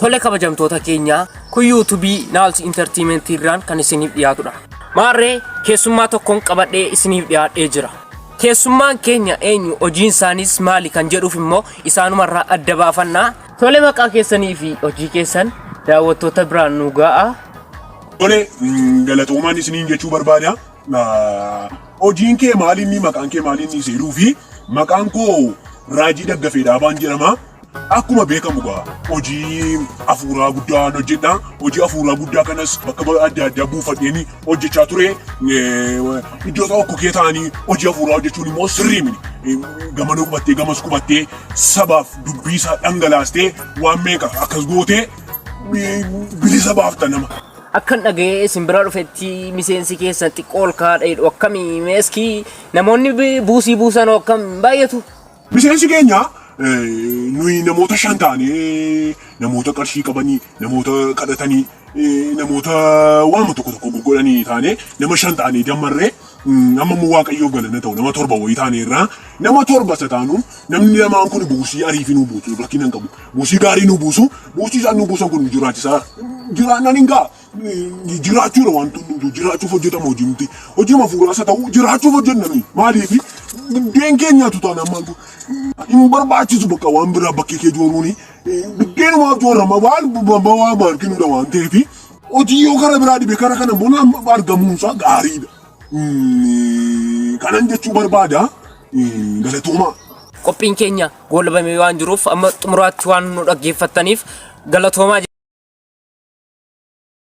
Tole kabajamtoota keenya kun yuutubii Naals Intartiimentii irraan kan isiniif dhiyaatudha. Maarree keessummaa tokkoon qabadhee isiniif dhiyaadhee jira. Keessummaan keenya eenyu hojiin isaaniis maali kan jedhuuf immoo isaanumarraa adda baafannaa. Tole maqaa keessanii fi hojii keessan daawwattoota biraan nu ga'a. Tole galatoomaan isiniin jechuu barbaada. Hojiin kee maal inni maqaan kee maal inni seeruu fi maqaan koo Raajii Daggafee Dhaabaan jedhama. Akkuma beekamu egaa hojii afuuraa guddaan hojjedha. Hojii afuuraa guddaa kanas bakka adda addaa buufadheen hojjechaa ture. Iddoo tokko kee ta'anii hojii afuuraa hojjechuun immoo sirrii miti. Gamana qubattee gamas qubattee sabaaf dubbii isaa dhangalaastee waan meeqa akkas gootee bilisa baafta nama. Akkan dhaga'ee isin bira dhufetti miseensi keessan xiqqoo ol kaa'aa jedhu akkamii meeskii namoonni buusii buusan akkam baay'atu. Miseensi keenya nuyi namoota 5 taanee namoota qarshii qabanii, namoota kadhatanii, namoota waama tokko tokko goggodhanii taanee nama 5 taanee jammarree amma immoo Waaqayyoof galanna ta'u nama 7 wayii taanee irraa nama 7 isa taanu namni lamaan kun buusii ariifii nu buusu rakkina hin qabu. Buusii gaarii nu buusu buusii isaan nu buusan kun nu jiraachisaa jiraannaan hin ga'a. Jiraachuudha wanti hundumtuu jiraachuuf hojjetama hojii miti. Hojii hafuuraas haa ta'u jiraachuuf hojjenna nuyi. Maaliif biddeen keenyaatu taanaan maal hin barbaachisu bakka waan biraa bakkee kee jooruuni biddeenumaaf joorama waan waan arginudha waan ta'eef hojii yoo kara biraa dhibe kara kana immoo argamuunsaa gaariidha. Kanan jechuu barbaada galatoomaa. Qophiin keenya goolabamee waan jiruuf amma xumuraatti waan nu dhaggeeffattaniif galatoomaa.